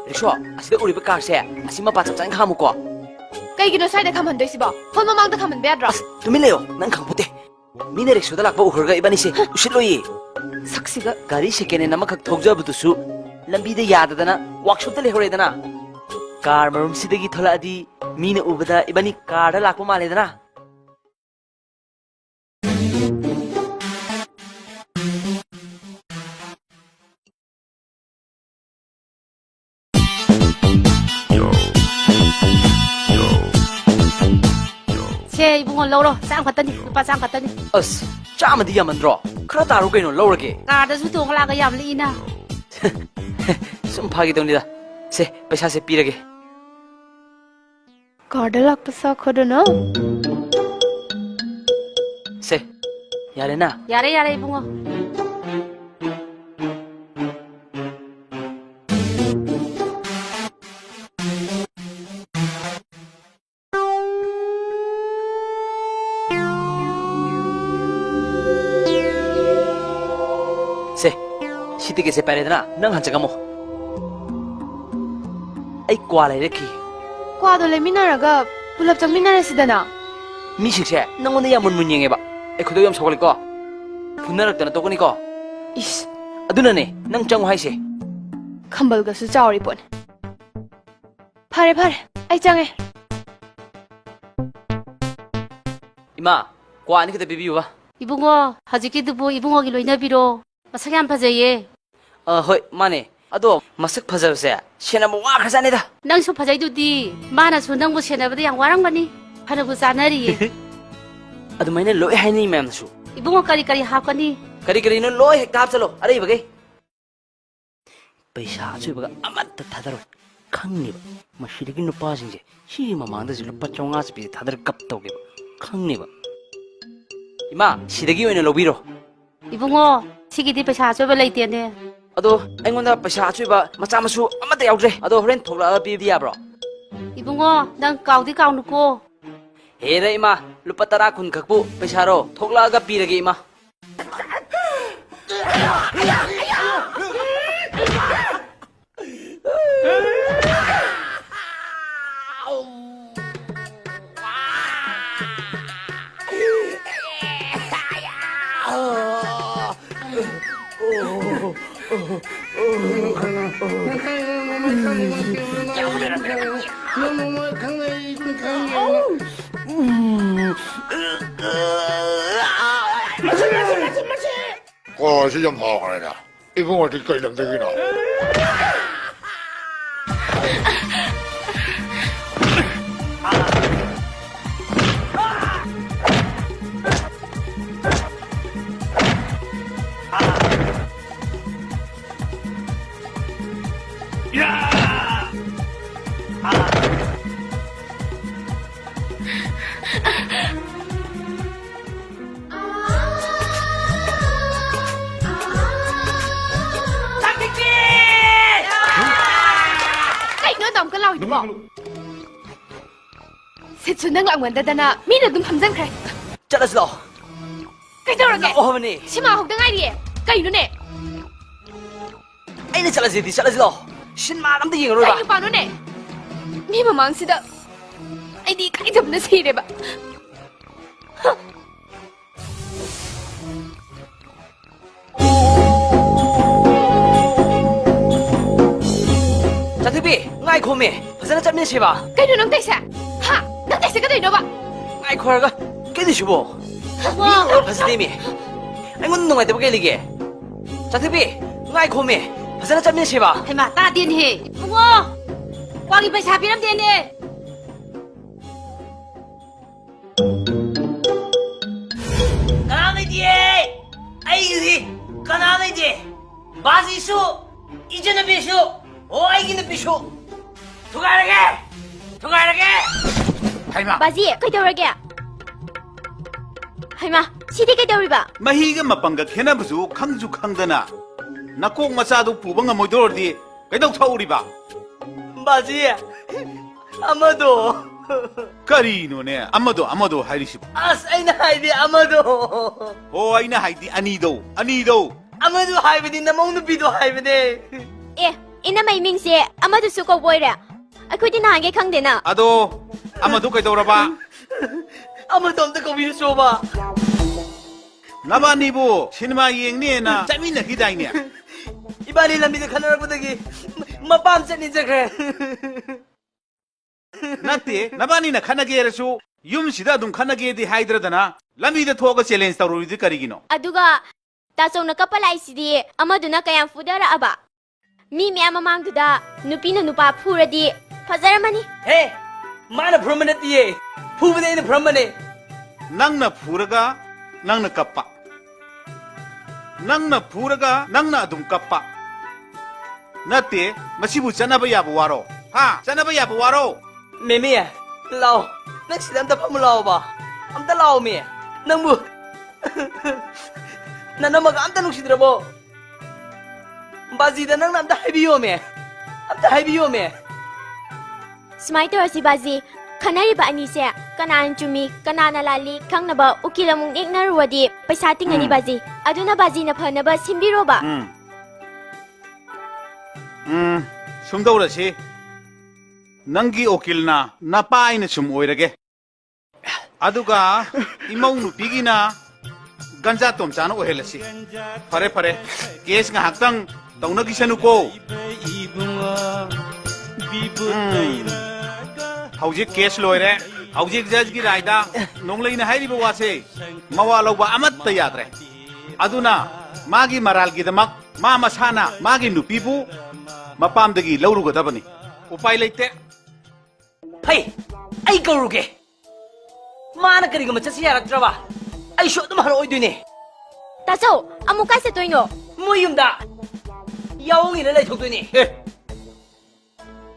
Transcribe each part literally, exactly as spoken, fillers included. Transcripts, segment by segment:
Rickshaw, ꯑꯁꯤꯗ ꯎꯔꯤꯕ ꯀꯥꯔꯁꯦ, ꯑꯁꯤ ꯃꯄꯥ ꯆꯞ ꯆꯥꯅ ꯈꯥꯝꯃꯨꯀꯣ꯫ ꯀꯩꯒꯤꯅꯣ ꯁ꯭ꯋꯥꯏꯗ ꯈꯥꯝꯍꯟꯗꯣꯏꯁꯤꯕꯣ? ꯐꯣꯟ ꯃꯃꯥꯡꯗ ꯈꯥꯝꯍꯟꯕ ꯌꯥꯗ꯭ꯔꯣ? ꯑꯁ, ꯇꯨꯃꯤꯟ ꯂꯩꯌꯣ, ꯅꯪ ꯈꯪꯄꯣꯠꯇꯦ꯫ ꯃꯤꯅ ꯔꯤꯛꯁꯣꯗ ꯂꯥꯛꯄ ꯎꯈ꯭ꯔꯒ ꯏꯕꯥꯅꯤꯁꯦ ꯎꯁꯤꯠꯂꯣꯏꯌꯦ꯫ ꯁꯛꯁꯤꯒ꯫ ꯒꯥꯔꯤ ꯁꯦꯀꯦꯟ ꯍꯦꯟ ꯑꯃꯈꯛ ꯊꯧꯖꯕꯗꯨꯁꯨ ꯂꯝꯕꯤꯗ ꯌꯥꯗꯗꯅ ꯋꯥꯛꯁꯣꯞꯇ ꯂꯩꯍꯧꯔꯦꯗꯅ꯫ ꯀꯥꯔ ꯃꯔꯨꯝꯁꯤꯗꯒꯤ ꯊꯣꯛꯂꯛꯑꯗꯤ ꯃꯤꯅ ꯎꯕꯗ ꯏꯕꯥꯅꯤ ꯀꯥꯔꯗ ꯂꯥꯛꯄ ꯃꯥꯜꯂꯦꯗꯅ꯫ ꯁꯦ, ꯏꯕꯨꯡꯉꯣ, ꯂꯧꯔꯣ꯫ ꯆꯥꯝ ꯈꯛꯇꯅꯤ, ꯂꯨꯄꯥ ꯆꯥꯝ ꯈꯛꯇꯅꯤ꯫ ꯑꯁ, ꯆꯥꯝꯃꯗꯤ ꯌꯥꯝꯃꯟꯗ꯭ꯔꯣ? ꯈꯔ ꯇꯥꯔꯣ ꯀꯩꯅꯣ, ꯂꯧꯔꯒꯦ꯫ ꯀꯥꯔꯗꯁꯨ ꯇꯣꯡꯉ ꯂꯥꯛꯑꯒ ꯌꯥꯝ ꯂꯤꯛꯏꯅ꯫ ꯁꯨꯝ ꯐꯥꯒꯤ ꯇꯧꯅꯤꯗ꯫ ꯁꯦ, ꯄꯩꯁꯥꯁꯦ ꯄꯤꯔꯒꯦ꯫ ꯀꯥꯔꯗ ꯂꯥꯛꯄ ꯁꯥꯈꯣꯗꯅ꯫ ꯁꯦ, ꯌꯥꯔꯦꯅ? ꯌꯥꯔꯦ, ꯌꯥꯔꯦ, ꯏꯕꯨꯡꯉꯣ꯫ ꯁꯦ, ꯁꯤ ꯇꯤꯀꯦꯠꯁꯦ ꯄꯥꯏꯔꯦꯗꯅ, ꯅꯪ ꯍꯥꯟ ꯆꯪꯉꯝꯃꯣ꯫ ꯑꯩ ꯀ꯭ꯋꯥ ꯂꯩꯔꯛꯈꯤ꯫ ꯀ꯭ꯋꯥꯗꯣ ꯂꯩꯃꯤꯟꯅꯔꯒ ꯄꯨꯂꯞ ꯆꯪꯃꯤꯟꯅꯔꯁꯤꯗꯅ꯫ ꯃꯤꯁꯤꯡꯁꯦ ꯅꯪꯉꯣꯟꯗ ꯌꯥꯝ ꯃꯨꯟ ꯃꯨꯟ ꯌꯦꯡꯉꯦꯕ꯫ ꯑꯩ ꯈꯣꯏꯗꯧ ꯌꯥꯝ ꯁꯥꯎꯒꯠꯂꯦꯀꯣ꯫ ꯐꯨꯅꯔꯛꯇꯅ ꯇꯣꯛꯀꯅꯤꯀꯣ꯫ ꯏꯁ꯫ ꯑꯗꯨꯅꯅꯦ ꯅꯪ ꯆꯪꯉꯨ ꯍꯥꯏꯁꯦ꯫ ꯈꯝꯕꯜꯒꯁꯨ ꯆꯥꯎꯔꯤ ꯄꯣꯠꯅꯤ꯫ ꯐꯔꯦ, ꯐꯔꯦ, ꯑꯩ ꯆꯪꯉꯦ꯫ ꯏꯃꯥ, ꯀ꯭ꯋꯥ ꯑꯅꯤ ꯈꯛꯇ ꯄꯤꯕꯤꯌꯨꯕ꯫ ꯏꯕꯨꯡꯉꯣ, ꯍꯧꯖꯤꯛꯀꯤꯗꯨꯕꯨ ꯏꯕꯨꯡꯉꯣꯒꯤ ꯂꯣꯏꯅꯕꯤꯔꯣ꯫ ꯃꯁꯛ ꯌꯥꯝ ꯐꯖꯩꯌꯦ꯫ ꯑ, ꯍꯣꯏ, ꯃꯥꯅꯦ꯫ ꯑꯗꯣ ꯃꯁꯛ ꯐꯖꯕꯁꯦ ꯁꯦꯟꯅꯕ ꯋꯥꯈ꯭ꯔꯖꯥꯠꯅꯤꯗ꯫ ꯅꯪꯁꯨ ꯐꯖꯩꯗꯨꯗꯤ꯫ ꯃꯥꯅꯁꯨ ꯅꯪꯕꯨ ꯁꯦꯟꯅꯕꯗ ꯌꯥꯝ ꯋꯥꯔꯝꯒꯅꯤ꯫ ꯐꯅꯕꯨ ꯆꯥꯅꯔꯤꯌꯦ꯫ ꯑꯗꯨꯃꯥꯏꯅ ꯂꯣꯏ ꯍꯥꯏꯅꯩ ꯃꯌꯥꯝꯅꯁꯨ꯫ ꯏꯕꯨꯡꯉꯣ, ꯀꯔꯤ ꯀꯔꯤ ꯍꯥꯞꯀꯅꯤ? ꯀꯔꯤ ꯀꯔꯤꯅꯣ ꯂꯣꯏ ꯍꯦꯛꯇ ꯍꯥꯞꯆꯜꯂꯣ, ꯑꯔꯩꯕꯈꯩ꯫ ꯄꯩꯁꯥ ꯑꯆꯣꯏꯕꯒ ꯑꯃꯠꯇ ꯊꯥꯗꯔꯣꯏ꯫ ꯈꯪꯅꯦꯕ꯫ ꯃꯁꯤꯗꯒꯤ ꯅꯨꯄꯥꯁꯤꯡꯁꯦ ꯁꯤꯒꯤ ꯃꯃꯥꯡꯗꯁꯨ ꯂꯨꯄꯥ ꯆꯥꯝꯃꯉꯥ ꯆꯠꯄꯤꯁꯦ ꯊꯥꯗꯔ ꯒꯞ ꯇꯧꯒꯦꯕ꯫ ꯈꯪꯅꯦꯕ꯫ ꯏꯃꯥ, ꯁꯤꯗꯒꯤ ꯑꯣꯏꯅ ꯂꯧꯕꯤꯔꯣ꯫ ꯏꯕꯨꯡꯉꯣ, ꯁꯤꯒꯤꯗꯤ ꯄꯩꯁꯥ ꯑꯆꯣꯏꯕ ꯂꯩꯇꯦꯅꯦ꯫ ꯑꯗꯣ ꯑꯩꯉꯣꯟꯗ ꯄꯩꯁꯥ ꯑꯆꯣꯏꯕ ꯃꯆꯥ ꯃꯁꯨ ꯑꯃꯠꯇ ꯌꯥꯎꯗ꯭ꯔꯦ꯫ ꯑꯗꯣ ꯍꯣꯔꯦꯟ ꯊꯣꯛꯂꯛꯑꯒ ꯄꯤꯕꯗꯤ ꯌꯥꯕ꯭ꯔꯣ? ꯏꯕꯨꯡꯉꯣ, ꯅꯪ ꯀꯥꯎꯗꯤ ꯀꯥꯎꯅꯨꯀꯣ꯫ ꯍꯦꯔ ꯏꯃꯥ, ꯂꯨꯄꯥ ꯇꯔꯥ ꯀꯨꯟ ꯈꯛꯄꯨ ꯄꯩꯁꯥꯔꯣ? ꯊꯣꯛꯂꯛꯑꯒ ꯄꯤꯔꯒꯦ ꯏꯃꯥ꯫ ꯀꯣ, ꯁꯤ ꯌꯥꯝ ꯐꯈ꯭ꯔꯦꯅꯦ꯫ ꯏꯕꯨꯡꯉꯣꯗꯤ ꯀꯩ ꯂꯝꯗꯒꯤꯅꯣ? ꯀꯩꯅꯣ ꯑꯗꯨꯝ ꯀ ꯂꯥꯎꯔꯤꯗꯨꯕꯣ? ꯁꯤꯠꯁꯨ ꯅꯪ ꯂꯥꯛꯃꯟꯗꯗꯅ ꯃꯤꯅ ꯑꯗꯨꯝ ꯐꯝꯖꯟꯈ꯭ꯔꯦ꯫ ꯆꯠꯂꯁꯤ ꯂꯥꯛꯑꯣ꯫ ꯀꯩꯗꯧꯔꯒꯦ? ꯂꯥꯛꯑꯣ ꯍꯥꯏꯕꯅꯤ꯫ ꯁꯤꯃꯥ ꯍꯧꯗ ꯉꯥꯏꯔꯤꯌꯦ꯫ ꯀꯩꯅꯣꯅꯦ? ꯑꯩꯅ ꯆꯠꯂꯁꯤꯗꯤ ꯆꯠꯂꯁꯤ ꯂꯥꯛꯑꯣ꯫ ꯁꯤꯟꯃꯥꯒ ꯑꯝꯇ ꯌꯦꯡꯉꯔꯣꯏꯕ꯫ ꯀꯩ ꯅꯨꯄꯥꯅꯣꯅꯦ? ꯃꯤ ꯃꯃꯥꯡꯁꯤꯗ ꯑꯩꯗꯤ ꯏꯀꯥꯏꯖꯕꯅ ꯁꯤꯔꯦꯕ꯫ ꯆꯥꯟꯊꯣꯏꯕꯤ, ꯉꯥꯏꯈꯣꯃꯤ, ꯐꯖꯅ ꯆꯠꯃꯤꯟꯅꯁꯦꯕ꯫ ꯀꯩꯅꯣ ꯅꯪ ꯇꯩꯁꯦ? ꯍꯥ? ꯅꯪ ꯇꯩꯁꯦ ꯀꯩꯗꯧꯅꯣꯕ? ꯉꯥꯏꯈꯣ ꯍꯥꯏꯔꯒ, ꯀꯩꯗꯧꯁꯤꯕꯣ? ꯃꯤ ꯎꯔ ꯐꯖꯗꯦꯃꯤ꯫ ꯑꯩꯉꯣꯟꯗ ꯅꯨꯡꯉꯥꯏꯇꯕ ꯀꯩ ꯂꯩꯒꯦ? ꯆꯥꯟꯊꯣꯏꯕꯤ, ꯉꯥꯏꯈꯣꯃꯤ, ꯐꯖꯅ ꯆꯠꯃꯤꯟꯅꯁꯦꯕ꯫ ꯍꯩꯃꯥ, ꯇꯥꯗꯦꯅꯦꯍꯦ꯫ ꯏꯕꯨꯡꯉꯣ, ꯀ꯭ꯋꯥꯒꯤ ꯄꯩꯁꯥ ꯄꯤꯔꯝꯗꯦꯅꯦ꯫ ꯀꯅꯥ ꯂꯩꯇꯤꯌꯦ? ꯑꯩꯒꯤꯗꯤ ꯀꯅꯥ ꯂꯩꯇꯦ? ꯕꯥꯖꯤꯁꯨ, ꯏꯆꯟꯅꯨꯄꯤꯁꯨ, ꯑꯣ, ꯑꯩꯒꯤ ꯅꯨꯄꯤꯁꯨ꯫ ꯊꯨꯒꯥꯏꯔꯒꯦ! ꯊꯨꯒꯥꯏꯔꯒꯦ! ꯍꯩꯃꯥ! ꯕꯥꯖꯤ, ꯀꯩꯗꯧꯔꯒꯦ? ꯍꯩꯃꯥ, ꯁꯤꯗꯤ ꯀꯩꯗꯧꯔꯤꯕ? ꯃꯍꯤꯒ ꯃꯄꯪꯒ ꯈꯦꯠꯅꯕꯁꯨ ꯈꯪꯁꯨ ꯈꯪꯗꯅ, ꯅꯀꯣꯛ ꯃꯆꯥꯗꯨ ꯄꯨꯕ ꯉꯝꯃꯣꯏꯗꯧꯔꯗꯤ ꯀꯩꯗꯧ ꯊꯛꯎꯔꯤꯕ? ꯕꯥꯖꯤ, ꯑꯃꯗꯣ꯫ ꯀꯔꯤꯅꯣꯅꯦ ꯑꯃꯗꯣ, ꯑꯃꯗꯣ ꯍꯥꯏꯔꯤꯁꯤꯕꯣ? ꯑꯁ, ꯑꯩꯅ ꯍꯥꯏꯗꯤ ꯑꯃꯗꯣ꯫ ꯑꯣ, ꯑꯩꯅ ꯍꯥꯏꯗꯤ ꯑꯅꯤꯗꯣ, ꯑꯅꯤꯗꯣ꯫ ꯑꯃꯗꯣ ꯍꯥꯏꯕꯗꯤ ꯅꯃꯧ ꯅꯨꯄꯤꯗꯣ ꯍꯥꯏꯕꯅꯦ꯫ ꯑꯦ, ꯏꯅꯝꯃꯩ ꯃꯤꯡꯁꯦ ꯑꯃꯗꯨꯁꯨ ꯀꯧꯕ ꯑꯣꯏꯔꯦ? ꯑꯩꯈꯣꯏꯗꯤ ꯅꯍꯥꯟꯒꯩ ꯈꯪꯗꯦꯅ꯫ ꯑꯗꯣ, ꯑꯃꯗꯣ ꯀꯩꯗꯧꯔꯕ? ꯑꯃꯗꯣ ꯑꯝꯇ ꯀꯧꯕꯤꯔꯨꯆꯣꯕ꯫ ꯅꯕꯥꯅꯤꯕꯨ ꯁꯤꯅꯦꯃꯥ ꯌꯦꯡꯅꯦꯅ ꯆꯠꯃꯤꯟꯅꯈꯤꯗꯥꯏꯅꯦ? ꯏꯕꯥꯅꯤ ꯂꯝꯕꯤꯗ ꯈꯟꯅꯔꯛꯄꯗꯒꯤ ꯃꯄꯥꯝ ꯆꯠꯅꯤ ꯆꯠꯈ꯭ꯔꯦ꯫ ꯅꯠꯇꯦ, ꯅꯕꯥꯅꯤꯅ ꯈꯠꯅꯒꯦ ꯍꯥꯏꯔꯁꯨ ꯌꯨꯝꯁꯤꯗ ꯑꯗꯨꯝ ꯈꯠꯅꯒꯦꯗꯤ ꯍꯥꯏꯗ꯭ꯔꯗꯅ ꯂꯝꯕꯤꯗ ꯊꯣꯛꯑꯒ ꯆꯦꯂꯦꯟꯖ ꯇꯧꯔꯨꯔꯤꯗꯤ ꯀꯔꯤꯒꯤꯅꯣ? ꯑꯗꯨꯒ ꯇꯥꯆꯧꯅ ꯀꯞꯄ ꯂꯥꯛꯏꯁꯤꯗꯤ ꯑꯃꯗꯨꯅ ꯀꯌꯥꯝ ꯐꯨꯗꯔꯛꯑꯕ? ꯃꯤ ꯃꯌꯥꯝ ꯃꯃꯥꯡꯗꯨꯗ ꯅꯨꯄꯤꯅ ꯅꯨꯄꯥ ꯐꯨꯔꯗꯤ ꯐꯖꯔꯝꯃꯅꯤ꯫ ꯍꯦ, ꯃꯥꯅ ꯐꯨꯔꯝꯕ ꯅꯠꯇꯤꯌꯦ, ꯐꯨꯕꯗꯤ ꯑꯩꯅ ꯐꯨꯔꯝꯕꯅꯦ꯫ ꯅꯪꯅ ꯐꯨꯔꯒ ꯅꯪꯅ ꯀꯞꯄ, ꯅꯪꯅ ꯐꯨꯔꯒ ꯅꯪꯅ ꯑꯗꯨꯝ ꯀꯞꯄ꯫ ꯅꯠꯇꯦ, ꯃꯁꯤꯕꯨ ꯆꯠꯅꯕ ꯌꯥꯕ ꯋꯥꯔꯣ? ꯍꯥ? ꯆꯠꯅꯕ ꯌꯥꯕ ꯋꯥꯔꯣ? ꯃꯦꯃꯤ, ꯂꯥꯛꯑꯣ꯫ ꯅꯪ ꯁꯤꯗ ꯑꯝꯇ ꯐꯝꯃꯨ ꯂꯥꯛꯑꯣꯕ꯫ ꯑꯝꯇ ꯂꯥꯛꯑꯣꯃꯤ꯫ ꯅꯪꯕꯨ ꯅꯅꯝꯃꯒ ꯑꯝꯇ ꯅꯨꯡꯁꯤꯗ꯭ꯔꯕꯣ? ꯕꯥꯖꯤꯗ ꯅꯪꯅ ꯑꯝꯇ ꯍꯥꯏꯕꯤꯌꯣꯃꯤ꯫ ꯑꯝꯇ ꯍꯥꯏꯕꯤꯌꯣꯃꯤ꯫ ꯁꯨꯃꯥꯏꯅ ꯇꯧꯔꯁꯤ ꯕꯥꯖꯤ, ꯈꯟꯅꯔꯤꯕ ꯑꯅꯤꯁꯦ ꯀꯅꯥꯅ ꯆꯨꯝꯃꯤ, ꯀꯅꯥꯅ ꯂꯥꯜꯂꯤ ꯈꯪꯅꯕ ꯎꯀꯤꯜ ꯑꯃꯨꯛ ꯅꯦꯛꯅꯔꯨꯔꯗꯤ ꯄꯩꯁꯥ ꯇꯤꯡꯉꯅꯤ ꯎꯝ꯫ ꯕꯥꯖꯤ꯫ ꯑꯗꯨꯅ ꯕꯥꯖꯤꯅ ꯐꯅꯕ ꯁꯤꯟꯕꯤꯔꯣꯕ꯫ ꯎꯝ꯫ ꯎꯝ, ꯁꯨꯝꯗꯧꯔꯁꯤ꯫ ꯅꯪꯒꯤ ꯎꯀꯤꯜꯅ ꯅꯄꯥ ꯑꯩꯅ ꯁꯨꯝ ꯑꯣꯏꯔꯒꯦ꯫ ꯑꯗꯨꯒ ꯏꯃꯧ ꯅꯨꯄꯤꯒꯤꯅ ꯒꯟꯖꯥ ꯇꯣꯝꯆꯥꯅ ꯑꯣꯏꯍꯜꯂꯁꯤ꯫ ꯐꯔꯦ, ꯐꯔꯦ꯫ ꯀꯦꯁ ꯉꯥꯏꯍꯥꯛꯇꯪ ꯇꯧꯅꯈꯤꯁꯅꯨꯀꯣ꯫ ꯎꯝ꯫ ꯍꯧꯖꯤꯛ ꯀꯦꯁ ꯂꯣꯏꯔꯦ꯫ ꯍꯧꯖꯤꯛ ꯖꯖꯀꯤ ꯔꯥꯏꯗ ꯅꯣꯡꯂꯩꯅ ꯍꯥꯏꯔꯤꯕ ꯋꯥꯁꯦ ꯃꯋꯥ ꯂꯧꯕ ꯑꯃꯠꯇ ꯌꯥꯗ꯭ꯔꯦ꯫ ꯑꯗꯨꯅ ꯃꯥꯒꯤ ꯃꯔꯥꯜꯒꯤꯗꯃꯛ ꯃꯥ ꯃꯁꯥꯅ ꯃꯥꯒꯤ ꯅꯨꯄꯤꯕꯨ ꯃꯄꯥꯝꯗꯒꯤ ꯂꯧꯔꯨꯒꯗꯕꯅꯤ꯫ ꯎꯄꯥꯏ ꯂꯩꯇꯦ꯫ ꯐꯩ, ꯑꯩ ꯀꯧꯔꯨꯒꯦ꯫ ꯃꯥꯅ ꯀꯔꯤꯒꯨꯝꯕ ꯆꯠꯁꯤ ꯌꯥꯔꯛꯇ꯭ꯔꯕ, ꯑꯩꯁꯨ ꯑꯗꯨꯝ ꯍꯜꯂꯛꯑꯣꯏꯗꯣꯏꯅꯦ꯫ ꯇꯥꯆꯧ, ꯑꯃꯨꯛ ꯀꯥꯏ ꯆꯠꯇꯣꯏꯅꯣ? ꯃꯣꯏ ꯌꯨꯝꯗ ꯌꯥꯑꯣꯡ ꯏꯜꯂ ꯂꯩꯊꯣꯛꯇꯣꯏꯅꯦ꯫ ꯑꯦ꯫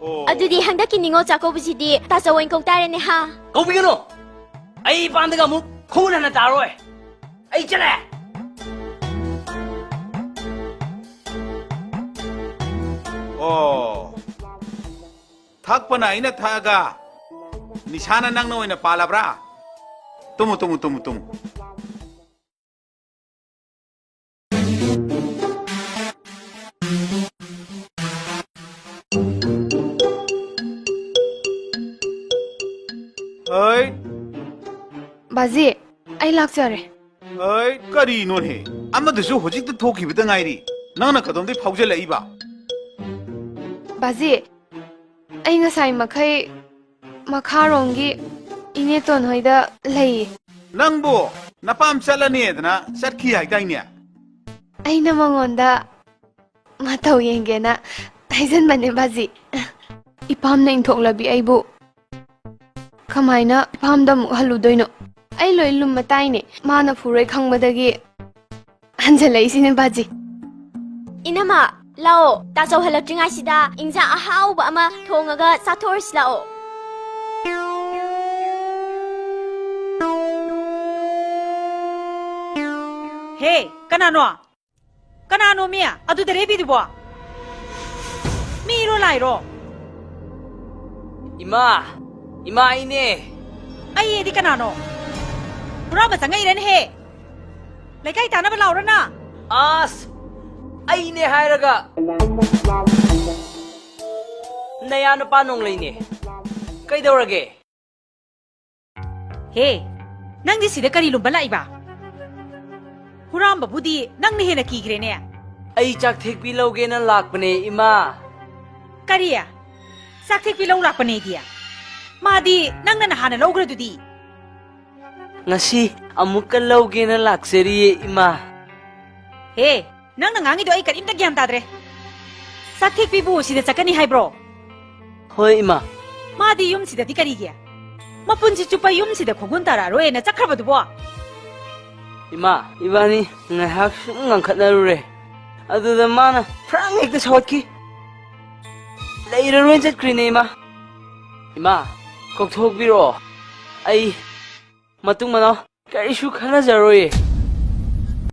ꯑꯣ꯫ ꯑꯗꯨꯗꯤ ꯍꯟꯗꯛꯀꯤ ꯅꯤꯉꯣꯜ ꯆꯥꯛꯀꯧꯕꯁꯤꯗꯤ ꯇꯥꯆꯧ ꯑꯣꯏꯅ ꯀꯧ ꯇꯥꯔꯦꯅꯦ, ꯍꯥ? ꯀꯧꯕꯤꯒꯅꯨ꯫ ꯑꯩ ꯏꯄꯥꯝꯗꯒ ꯑꯃꯨꯛ ꯈꯣꯡꯒꯨꯟ ꯍꯟꯅ ꯇꯥꯔꯣꯏ꯫ ꯑꯩ ꯆꯠꯂꯦ꯫ ꯑꯣ꯫ ꯊꯛꯄꯅ ꯑꯩꯅ ꯊꯛꯑꯒ ꯅꯤꯁꯥꯅ ꯅꯪꯅ ꯑꯣꯏꯅ ꯄꯥꯜꯂꯕ꯭ꯔꯥ? ꯇꯨꯝꯃꯨ, ꯇꯨꯝꯃꯨ, ꯇꯨꯝꯃꯨ, ꯇꯨꯝꯃꯨ꯫ ꯍꯣꯏ꯫ ꯕꯥꯖꯤ, ꯑꯩ ꯂꯥꯛꯆꯔꯦ꯫ ꯑꯩ, ꯀꯔꯤꯅꯣꯅꯦ? ꯑꯃꯗꯨꯁꯨ ꯍꯧꯖꯤꯛꯇ ꯊꯣꯛꯈꯤꯕꯗ ꯉꯥꯏꯔꯤ꯫ ꯅꯪꯅ ꯀꯗꯣꯝꯗꯩ ꯐꯥꯎꯖꯜꯂꯛꯏꯕ? ꯕꯥꯖꯤ, ꯑꯩ ꯉꯁꯥꯏ ꯃꯈꯩ ꯃꯈꯥꯔꯣꯝꯒꯤ ꯏꯅꯦꯇꯣꯟ ꯍꯣꯏꯗ ꯂꯩꯌꯦ꯫ ꯅꯪꯕꯨ ꯅꯄꯥꯝ ꯆꯠꯂꯅꯦꯗꯅ ꯆꯠꯈꯤ ꯍꯥꯏꯗꯥꯏꯅꯦ? ꯑꯩꯅ ꯃꯉꯣꯟꯗ ꯃꯇꯧ ꯌꯦꯡꯒꯦꯅ ꯍꯥꯏꯖꯟꯕꯅꯦ ꯕꯥꯖꯤ꯫ ꯏꯄꯥꯝꯅ ꯏꯟꯊꯣꯛꯂꯕꯤ ꯑꯩꯕꯨ ꯀꯃꯥꯏꯅ ꯏꯄꯥꯝꯗ ꯑꯃꯨꯛ ꯍꯜꯂꯨꯗꯣꯏꯅꯣ? ꯑꯩ ꯂꯣꯏ ꯂꯨꯝꯕ ꯇꯥꯏꯅꯦ, ꯃꯥꯅ ꯐꯨꯔꯣꯏ ꯈꯪꯕꯗꯒꯤ ꯍꯟꯖꯜꯂꯛꯏꯁꯤꯅꯦ ꯕꯥꯖꯤ꯫ ꯏꯅꯝꯃ, ꯂꯥꯛꯑꯣ, ꯇꯥꯆꯧ ꯍꯜꯂꯛꯇ꯭ꯔꯤꯉꯥꯏꯁꯤꯗ ꯏꯟꯖꯥꯡ ꯑꯍꯥꯎꯕ ꯑꯃ ꯊꯣꯡꯉꯒ ꯆꯥꯊꯣꯛꯑꯁꯤ ꯂꯥꯛꯑꯣ꯫ ꯍꯦ, ꯀꯅꯥꯅꯣ? ꯀꯅꯥꯅꯣ ꯃꯤ ꯑꯗꯨꯗ ꯂꯦꯞꯄꯤꯗꯨꯕꯣ? ꯃꯤꯔꯣ ꯂꯥꯏꯔꯣ? ꯏꯃꯥ! ꯏꯃꯥ, ꯑꯩꯅꯦ! ꯑꯩ ꯑꯗꯤ ꯀꯅꯥꯅꯣ? ꯍꯨꯔꯥꯟꯕ ꯆꯪꯉꯛꯏꯔꯅꯦꯍꯦ! ꯂꯩꯀꯥꯏ ꯇꯥꯅꯕ ꯂꯥꯎꯔꯅ! ꯑꯁ! ꯑꯩꯅꯦ ꯍꯥꯏꯔꯒ! ꯅꯌꯥ ꯅꯨꯄꯥ ꯅꯣꯡꯂꯩꯅꯦ! ꯀꯩꯗꯧꯔꯒꯦ? ꯍꯦ, ꯅꯪꯗꯤ ꯁꯤꯗ ꯀꯔꯤ ꯂꯨꯝꯕ ꯂꯥꯛꯏꯕ? ꯍꯨꯔꯥꯟꯕꯕꯨꯗꯤ ꯅꯪꯅ ꯍꯦꯟꯅ ꯀꯤꯈ꯭ꯔꯦꯅꯦ꯫ ꯑꯩ ꯆꯥꯛꯊꯦꯛꯄꯤ ꯂꯧꯒꯦꯅ ꯂꯥꯛꯄꯅꯦ, ꯏꯃꯥ꯫ ꯀꯔꯤ? ꯆꯥꯛꯊꯦꯛꯄꯤ ꯂꯧ ꯂꯥꯛꯄꯅꯦꯗꯤ? ꯃꯥꯗꯤ ꯅꯪꯅ ꯅꯍꯥꯟꯅ ꯂꯧꯈ꯭ꯔꯗꯨꯗꯤ꯫ ꯉꯁꯤ ꯑꯃꯨꯛꯀ ꯂꯧꯒꯦꯅ ꯂꯥꯛꯆꯔꯤꯌꯦ, ꯏꯃꯥ꯫ ꯍꯦ, ꯅꯪꯅ ꯉꯥꯡꯉꯤꯗꯣ ꯑꯩ ꯀꯔꯤꯝꯇ ꯒ꯭ꯌꯥꯟ ꯇꯥꯗ꯭ꯔꯦ꯫ ꯆꯥꯛꯊꯦꯛꯄꯤꯕꯨ ꯁꯤꯗ ꯆꯠꯀꯅꯤ ꯍꯥꯏꯕ꯭ꯔꯣ? ꯍꯣꯏ, ꯏꯃꯥ꯫ ꯃꯥꯗꯤ ꯌꯨꯝꯁꯤꯗꯗꯤ ꯀꯔꯤꯒꯤ? ꯃꯄꯨꯟꯁꯤ ꯆꯨꯞꯄ ꯌꯨꯝꯁꯤꯗ ꯈꯣꯡꯒꯨꯟ ꯇꯥꯔꯛꯑꯔꯣꯏꯅ ꯆꯠꯈ꯭ꯔꯕꯗꯨꯕꯣ? ꯏꯃꯥ, ꯏꯕꯥꯅꯤ ꯉꯥꯏꯍꯥꯛ ꯁꯨꯝ ꯉꯥꯡꯈꯠꯅꯔꯨꯔꯦ꯫ ꯑꯗꯨꯗ ꯃꯥꯅ ꯐ꯭ꯔꯥꯡ ꯍꯦꯛꯇ ꯁꯧꯒꯠꯈꯤ꯫ ꯂꯩꯔꯔꯣꯏꯅ ꯆꯠꯈ꯭ꯔꯤꯅꯦ, ꯏꯃꯥ꯫ ꯏꯃꯥ, ꯀꯧꯊꯣꯛꯄꯤꯔꯛꯑꯣ꯫ ꯑꯩ ꯃꯇꯨꯡ ꯃꯅꯥꯎ ꯀꯔꯤꯁꯨ ꯈꯟꯅꯖꯔꯣꯏꯌꯦ꯫